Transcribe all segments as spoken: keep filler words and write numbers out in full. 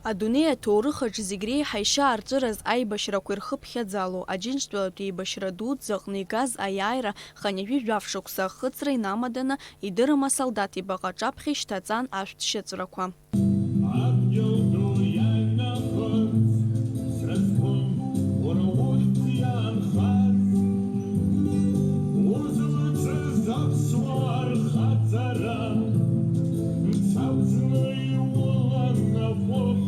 Адунеи аҭоурых аҿы зегь реиҳа ишьаарҵәыраз аибашьрақәа ирхыԥхьаӡало, Аџьынџьтәылатәи еибашьра дуӡӡа аҟны игаз аиааира хынҩажәи жәаф шықәса ахыҵра инамаданы идырым асолдаҭ ибаҟа аҿаԥхьа ишьҭаҵан ашәҭшьыҵәрақәа. Адгьыл ду иаҩнахырц срызқәым, уара ухьӡ иаанхаз, узлыҵыз аԥсуаа рхаҵара, мцабзны иулан аҟәых.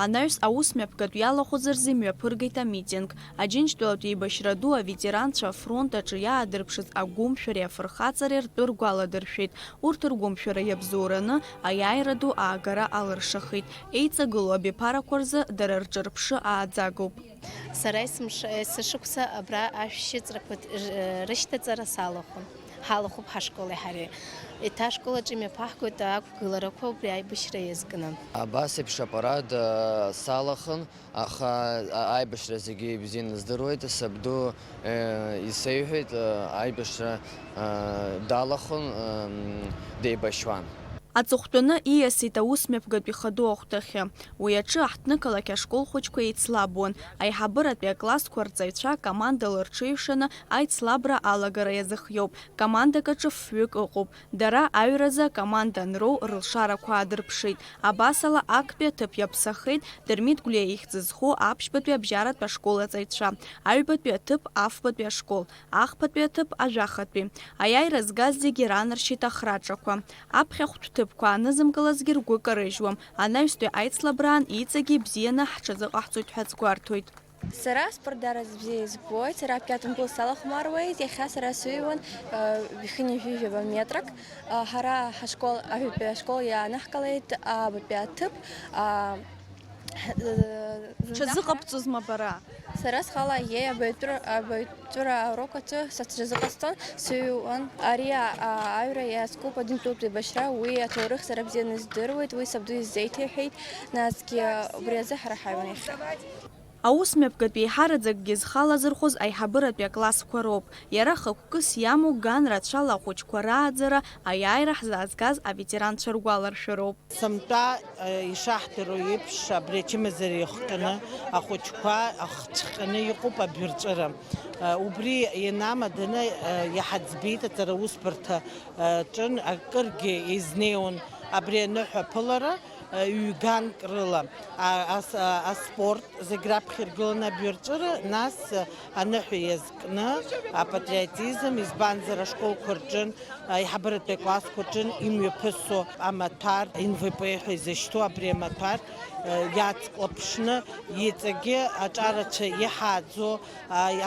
Анаҩс аус мҩаԥгатә иалахәыз рзы имҩаԥыргеит амитинг. Аџьынџьтәылатә еибашьра ду аветеранцәа афронт аҿы иаадырԥшыз агәымшәареи афырхаҵареи ртәы ргәаладыршәеит. Урҭ ргәымшәара иабзоураны аиааира ду аагара алыршахеит. Еиҵагылоу абиԥарақәа рзы дара рҿырԥшы ааӡагоуп. Сара есымш-, есышықәса абра ашәшьыҵрақәа р-, рышьҭаҵара салахәын. Ҳалахәуп ҳашколи ҳареи. Еиҭа ашкол аҿы имҩаԥаҳгоит ақәгыларақәа убри аибашьра иазкны. Абас еиԥш апарад, а, салахын, аха, а, аибашьра зегьы ибзианы здыруеит. Сабду, э, исеиҳәеит, э, аибашьра, э, далахәын, э, деибашьуан. Аҵыхәтәаны ииасит аус мҩаԥгатә ихадоу ахәҭахьы. Уи аҿы аҳҭнықалақь ашкол хәыҷқәа еицлабуан. Аиҳабыратәи аклассқәа рҵаҩцәа командала рҽеиҩшаны аицлабра алагара иазыхиоуп. Командак аҿы фҩык ыҟоуп. Дара аҩразы акоманда анроу рылшарақәа аадырԥшит. Абасала, актәи аҭыԥ иаԥсахеит Дырмит Гәлиа ихьӡ зху аԥшьбатәи абжьаратә ашкол аҵаҩцәа, аҩбатәи аҭыԥ афбатәи ашкол, ахԥатәи аҭыԥ ажәахатәи. Аиааира згаз зегьы ранаршьеит ахраҿақәа. Аԥхьахәтә ҭыԥқәа анызымкылазгьы ргәы карыжьуам. Анаҩстәи аицлабраан иҵегьы ибзианы ҳҽазыҟаҳҵоит ҳәа азгәарҭоит. Сара аспорт даара бзиа избоит, сара аԥкьаҭ мгәыл салахәмаруеит, иахьа сара сыҩуан, э, хынҩажәи жәаба метрак. Э, ҳара ҳашкол, аҩбатәи ашкол иааныҳкылеит, аабатәи аҭыԥ, а, ҳ-, э, зынӡа ҳара Ҽазыҟабҵозма бара? Сара схала, еи, абаҩтәыра, абаҩтәыра аурок аҿы саҽазыҟасҵон, сыҩуан. Ари, а, а, аҩра иазкуп адинтәылатә еибашьра, уи аҭоурых сара бзианы издыруеит, уи сабду исзеиҭеиҳәеит, насгьы убри азы ҳара ҳаҩуан иахьа. Аус мҩаԥгатә еиҳараӡакгьы зхы алазырхәыз аиҳабыратәи аклассқәа роуп. Иара хықәкыс иамоу ган рацәала ахәыҷқәа рааӡара аиааира ҳзаазгаз аветеранцәа ргәаларшәароуп. Сынтәа, э, ишаҳдыруа еиԥш, абри ачымазара иахҟьаны ахәыҷқәа ахцәҟьаны иҟоуп абаҩрҵәыра. Э, убри ианамаданы, э, иаҳаӡбеит аҵараусбарҭа, э, ҿын, акыргьы изнеиуан абри аныҳәа аԥылара, э, ҩганк рыла. А, ас-, а, аспорт, зегь раԥхьа иргыланы абаҩрҵәыра, нас, аныҳәа иазкны апатриотизм, избанзар, ашколқәа рҿын, аиҳабыратәи аклассқәа рҿын имҩаԥысуа амаҭәар, Н В П ҳәа изышьҭоу абри амаҭәар, иацклаԥшны, иҵегьы аҿарацәа иҳааӡо,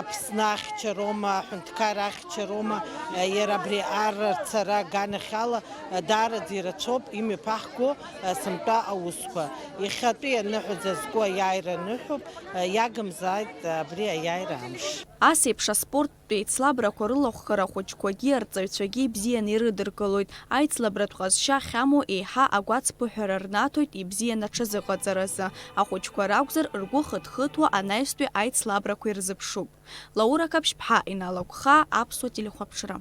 Аԥсны ахьчароума, аҳәынҭқар ахьчароума, иара абри ар рцара аганахьала даараӡа ирацәоуп имҩаԥаҳго сынтәа аусқәа. Иахьатәи аныҳәа зазку аиааира аныҳәоуп, иагымзааит абри аиааира амш. Ас еиԥш аспорттә еицлабрақәа рылахәхара ахәыҷқәагьы арҵаҩцәагьы ибзианы ирыдыркылоит. Аицлабратә ҟазшьа ахьамоу еиҳа агәацԥыҳәара рнаҭоит ибзианы аҽазыҟаҵаразы. Ахәыҷқәа ракәзар, ргәы хыҭхыҭуа анаҩстәи аицлабрақәа ирзыԥшуп. Лаура Қаԥшьԥҳа, Инал Агәхаа, Аԥсуа телехәаԥшра.